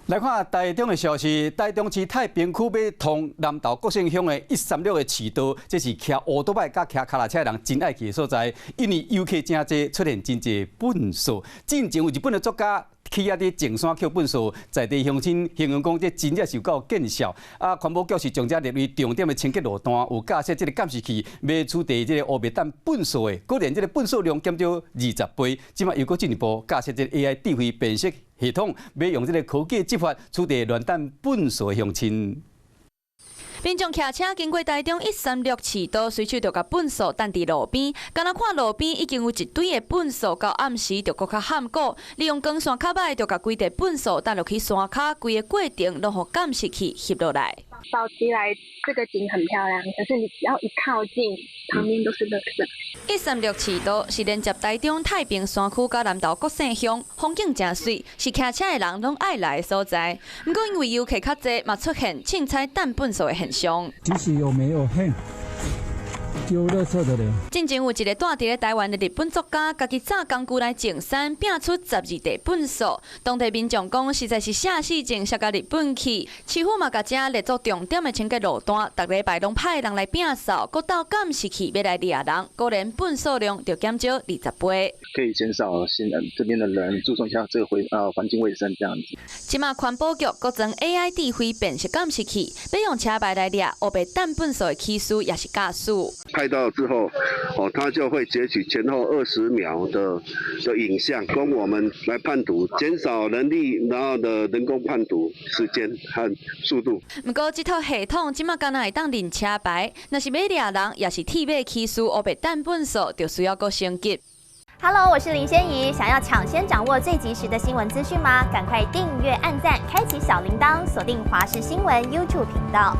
來看台中的消息，台中市太平區欲通南投國姓鄉的136的市道，這是騎烏多擺佮騎腳踏車的人真愛去的所在，因為遊客誠濟，出現真濟糞掃。進前有日本的作家去遐佇淨山抾糞掃，在地鄉親形容講這真正是有夠見笑。啊，環保局是將這列為重點的清潔路段，有架設這个監視器，欲取締這个烏白擲糞掃的，果然這个糞掃量減少20倍。這馬又閣進一步架設這个 AI 智慧辨識系統，欲用這个科技執法取締亂擲糞掃的鄉親。民眾騎車經過台中136市道，隨手就共糞掃擲佇路邊，敢若看路邊已經有一堆的糞掃，到暗時就閣較譀古，利用光線較䆀，就共規塊糞掃擲落去山跤，規个過程攏予監視器翕落來。早期來這個景很漂亮，可是你只要一靠近，旁邊都是垃圾。136市道是連接台中太平山區佮南投國姓鄉，風景誠媠，是騎車的人攏愛來的所在。毋過因為遊客較濟，嘛出現凊彩擲糞掃的現象。其實有沒有恨丟垃圾的人？進前有一个蹛佇咧台灣的日本作家，家己紮工具來淨山，拚出12袋糞掃。當地民眾講，實在是寫死症寫共日本去。市府嘛共這列做重點的清潔路段，逐禮拜攏派人來摒掃，閣鬥監視器欲來掠人，果然糞掃量就減少20倍。可以減少行人這邊的人注重一下這個環境衛生這樣子。這馬環保局閣裝 AI 智慧辨識監視器，欲用車牌來掠烏白擲糞掃的騎士，抑是駕駛。拍到之後，哦，他就會截取前後20秒的影像，供我們來判讀，減少人力，然後的人工判讀時間和速度。毋過這套系統這馬敢若會當認車牌，若是欲掠人，抑是鐵馬騎士烏白擲糞掃，就需要閣升級。 Hello，我是林仙怡。想要搶先掌握最及時的新聞資訊嗎？趕快訂閱、按讚、開啟小鈴鐺，鎖定華視新聞 YouTube 頻道。